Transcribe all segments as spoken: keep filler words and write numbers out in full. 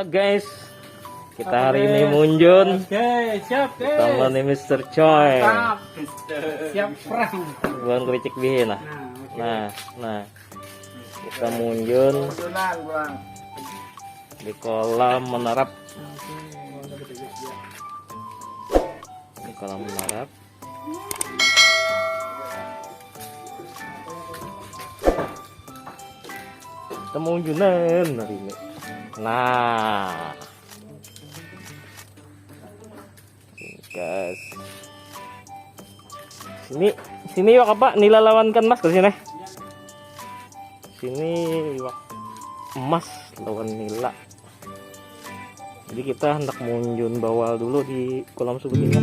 Guys, kita hari ini munjun. Oke, siap, guys. Sama nih Mister Choi. Siap perang. Buang kericik bihin nah. Nah, nah. Kita munjun di kolam menarap. Di kolam menarap. Kita munjunan hari ini. Nah. Gas. Sini, sini yuk apa? Nila lawankan Mas ke sini. Sini iwak emas lawan nila. Jadi kita hendak munjun bawal dulu di kolam subutingnya.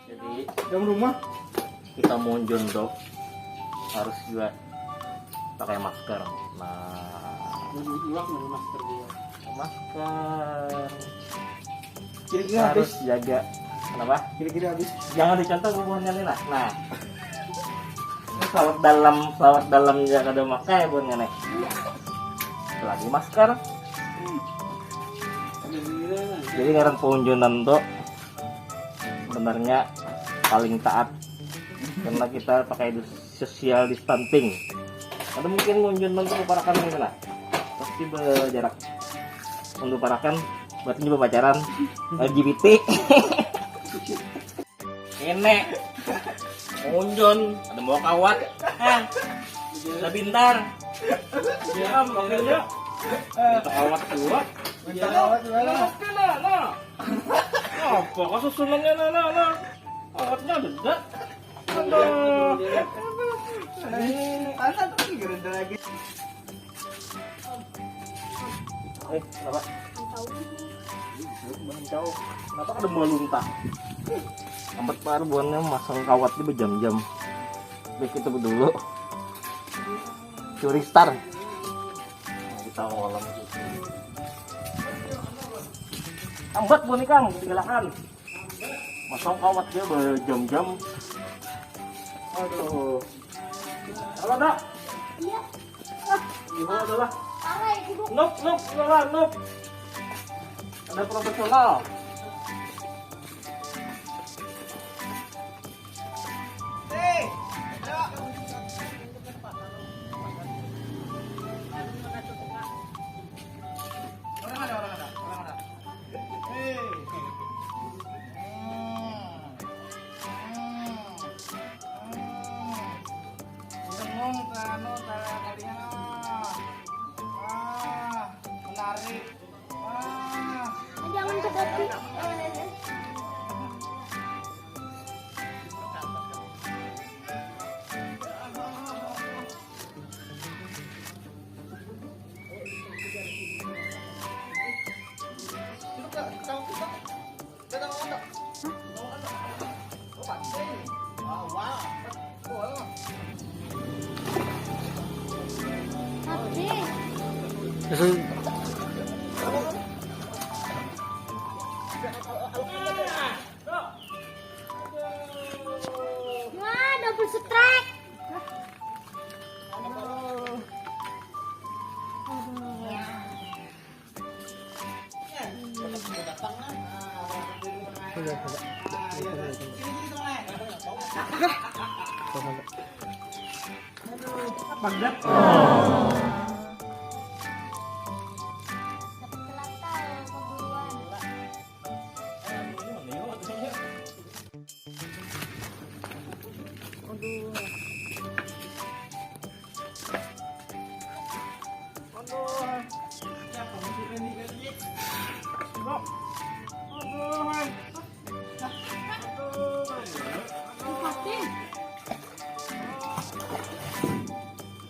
Jadi Yang rumah kita munjun tuh harus juga pakai masker. Nah, Iwak nggak masker dia. Masker. Kira-kira Harus habis. Jaga. Kenapa? Kira-kira habis. Jangan dicontoh bubuhannya nih nah. Nah. Ini sawat dalam, sawat dalam ya kada makai buhannya nih. Lagi masker. Jadi ngaran pengunjunan tuh sebenarnya paling taat karena kita pakai social distancing. Ada mungkin ngunjun nonton peparakan ini lah. Pasti berjarak. Untuk peparakan berarti juga pacaran L G B T. Ini ngunjun ada mau kawat. Hah. Sabintar. Diam maksudnya. Minta kawat dua. Minta kawat gimana? Nah, nah. Apa kau susunannya nah nah nah. Kawatnya ada. Aduh. Masa tuh gerenda lagi. Eh, kenapa? Mancau. Kenapa kada mau lunta? Empat par buannya masang kawat di berjam-jam. Baik kita dulu. Curi star. Nah, kita kolam. Ambat buan ikam, tigalakan. Masang kawat dia berjam-jam. Aduh. Halo, Dok. Iya. Ibu adalah Pakai ibu. Nop, nop, nop, nop. Ada profesional. Tengok ke anu, tali-talinya. Ah, menarik. Ah. Jangan ke kopi. Habis. Wah, double strike. Bangga. Aduh. Aduh. Ya, kamu sudah nih, Kak. Aduh. Aduh. Aduh. Lepasin.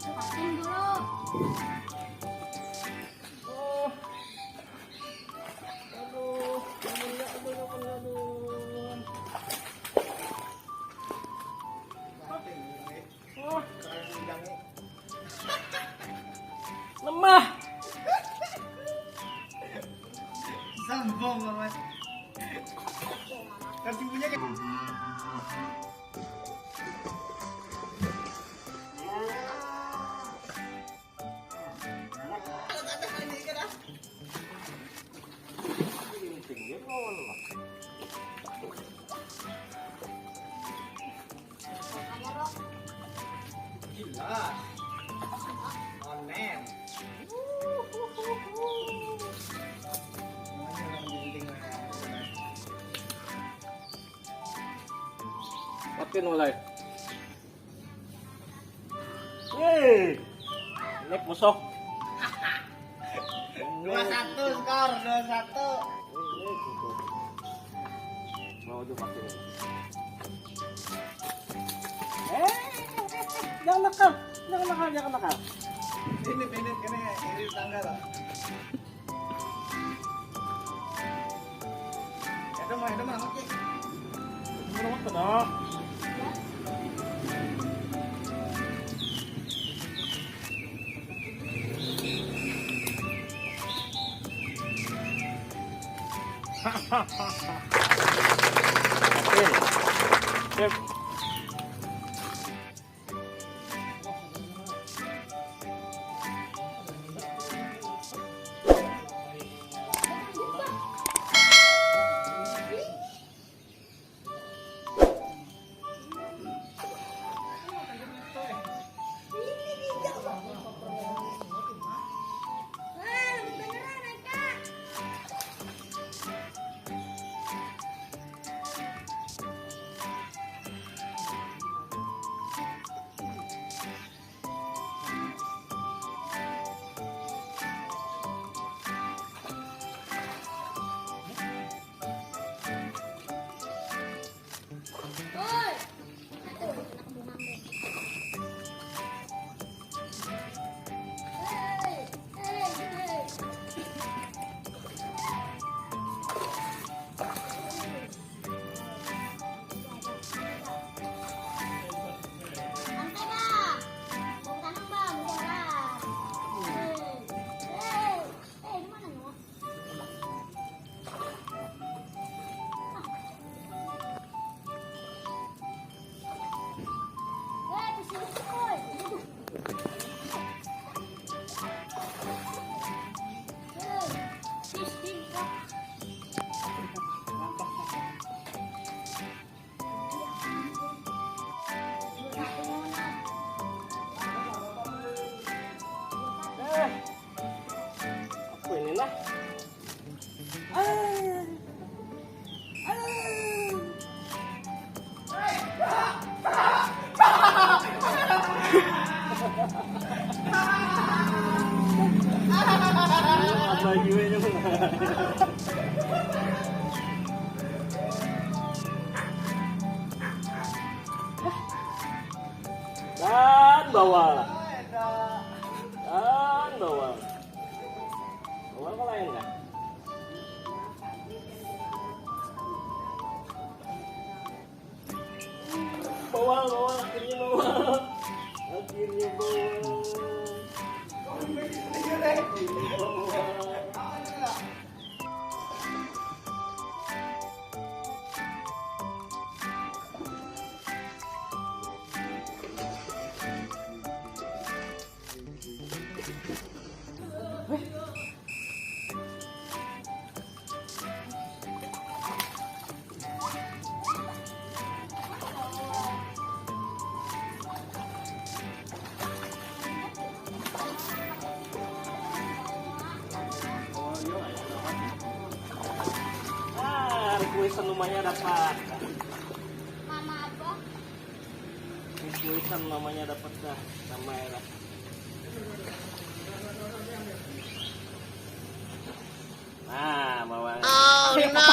Lepasin dulu. Aduh. Aduh, nyamannya, aduh, nyamannya, aduh. Oh. Lemah. Sombong amat. Kan ibunya kayak Gila. Onen. Matiin mulai. Yeay. Ini musuh. Dua satu skor, dua satu. Mau tuh pakai. Eh, jangan nakal, jangan nakal, jangan nakal. Ini, ini, ini, ini tangga lah. Ada mah, ada mah, oke. Menurut kenal. Oke. Sip. Eh, apa ini lah? Ah. Ah. Apa juga ini? Dan bawal. Dan bawal. Bawal kah lain kah? Bawal, bawal, akhirnya bawal. Akhirnya bawal. Akhirnya bawal. Ah, requestan rumahnya dapat. Mama apa? Tulisan mamanya dapat dah, sama ya lah. Nah, mama. Oh no.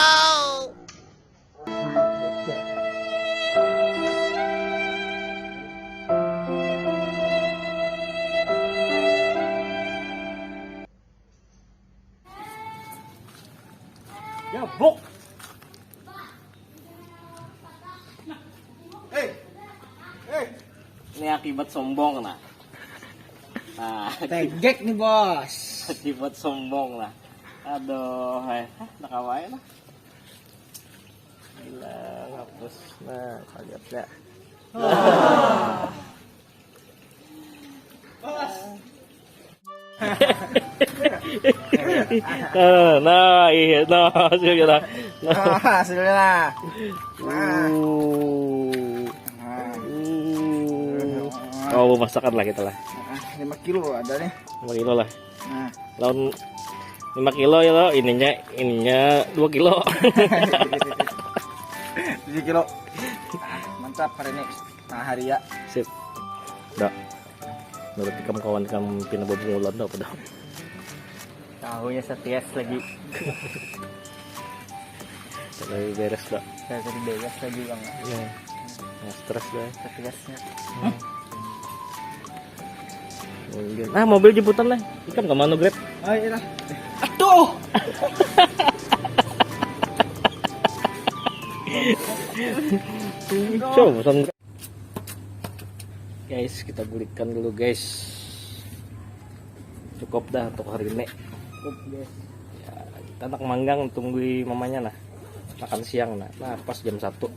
Ya, bok. Hei. Hei. Ini akibat sombong nah. Nah, tegek nih, Bos. Akibat sombong nah. Aduh, hai. Hah, nak apa ya lah? Gila, ngapus. Nah, kaget ya. Nah, nah, iya, nah, hasilnya lah. Nah. Ah, hasilnya lah. Nah. Uh. Nah. Uh. Oh, masakan lah kita lah. Ah, lima kilo ada nih. Lima kilo lah. Nah. Lawan lima kilo ya lo, ininya, ininya dua kilo. Tujuh kilo. Ah, mantap hari ini. Nah, hari ya. Sip. Dah. Menurut ikam kawan ikam pina bebungulan dah apa dah? Tahunya satias lagi. Tadi beres dah. Saya tadi beres lagi, Bang. Iya. Nah, stres dah. Satiasnya. Hmm. Mungkin. Ah, mobil jemputan lah. Ikam ke mana, Grab? Oh, iya lah. Aduh. Coba pesan. Guys, kita gulingkan dulu, guys. Cukup dah untuk hari ini. Cukup, guys. Ya, kita nak manggang, tunggui mamanya nah. Makan siang nah. Nah, pas jam satu.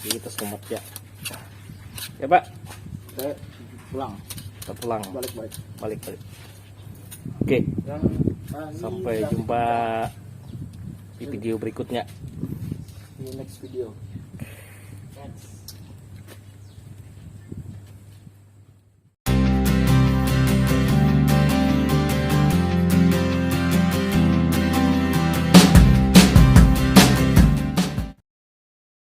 Jadi kita selamat ya. Ya, Pak. Saya pulang. Kita pulang. Balik, balik. Balik, balik. Oke. Yang, ah, ini sampai yang jumpa di video berikutnya. Di next video. Next.